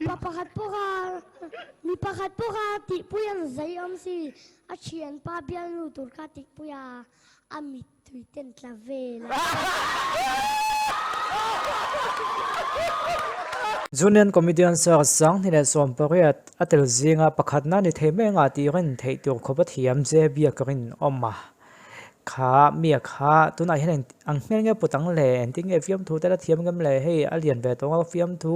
Pa pakhat pawh kha mi pakhat pawh kha tihpui an zai awm si, a thianpa bialnu tur kha tihpui a, a mittui ten tla vel a. Junior Comedian Search 2018 a tel zinga pakhatna ni thei mai anga tih rin theih tur khawp a thiam che biak rin awm a. Kha mia kha tunah hian eng ang hmel nge put ang le engtin nge fiamthu te la thiam ngem le hei a lian ve tawng a fiamthu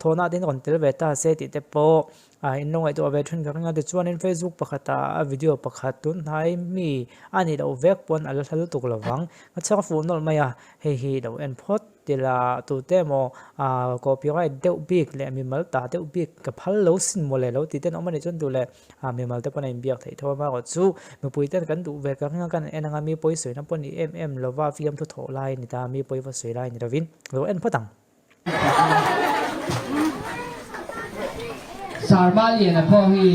thawhna te hian rawn tel ve ta se tih te pawh a in lo ngaihtuah ve thin ka ring a tichuanin facebook pakhatah a video pakhat tun hnai mi a nih loh vek pawn a la hla lutuk lo vang ka chhiar fuh nawlh mai a hei hi lo en phawt. Tila tute emaw ah copyright deuh bik leh mimal ta deuh bik ka phal lo sin maw le lo tih ten awm a nih chuan duh leh ah mimal te pawn a inbiak theih tho a amaherawh chu mipui ten kan duh ve ka ring a kan en anga mi pawi sawina pawh ni em em lova fiamthu thawh lai a ni ta mi pawi va sawi lai ni lovin lo en phawt ang. Sarma Liana pawh hi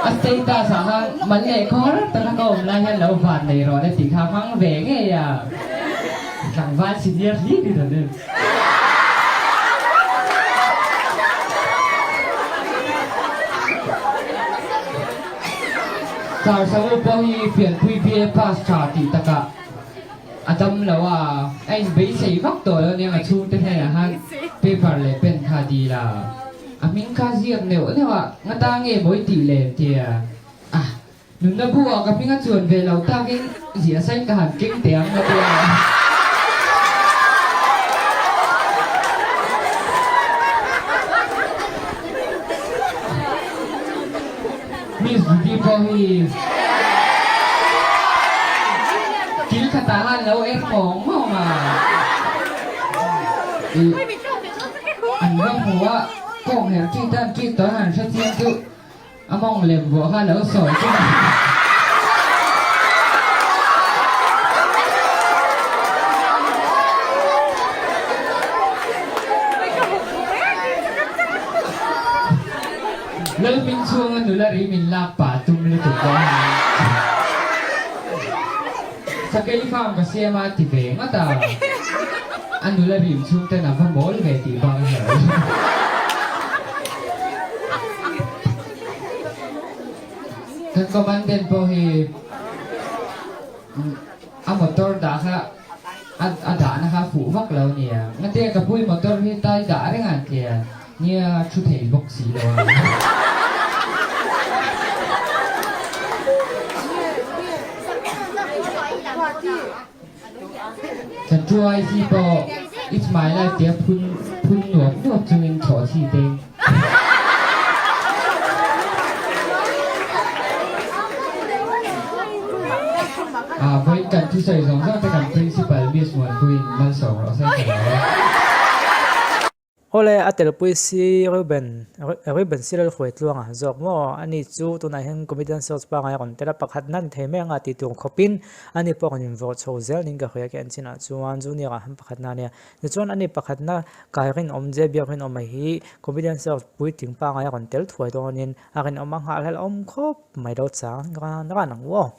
a status ah khan mal leh khawr taka ka awm lai hian lo van nei rawh le tih kha a hmang ve ngei a, tlangval senior hlir hi rawn en. Sar Samu pawh hi pianpui BA pass tha tih takah A dam lo a, a inbeisei vak tawh lo aniang a chhungte hnenah khan paper leh pen kha a dil a, a hming kha ziak neuh neuh a, nga ta nge mawi tih lem tia a, nunna bu ah ka hming a chuan ve lo takin ziah sain ka han keng teh ang a tia. Miss Judy pawh hi kil khatah khan lo er mawng mawng a, ih an va hmu a, kawng herh ṭit a an ṭit tawh a han hre chiang chu a mawng lem vuah kha lo sawi chu Lalhming chhunga nula ri min lak pah tum lutuk dawn a ni. Sakei farm ka siam a ti ve ngawt a, a nula rim chhung ten a va mawl ve tih bak a hre lo. Kan commandant pawh hi a motor dah kha a dahna kha a fuh vak lo a nia. Ngate ka pui motor hi tai dah reng a an ti a. Nia, thu thei bawk si lo a. Kan tuai hi pawh It's my life tia phun phun nuap nuap chungin thlawh chi te. Ah, vawiin kan thusawi zawng zawng te kan Principal Miss Muanpuiin malsawm rawh se ka lo a. Awle, a telpui si Reuben, Reuben Sirel Hruaitluanga zawk maw? Ani chu tunah hian Comedian Search pangai a rawn tel a, pakhat nan thei mai anga tih tur khawpin ani pawh a rawn invawrh chho zel niin ka hria ke an chinah chuan Junior ah han pakhatna a nia. Tichuan ani pakhatna kai rinawm je biak rinawma hi Comedian Search puitling pangai a rawn tel thuai dawnin a rinawm a nghahhlelh awm khawp mai lo chang ran ran ang u aw.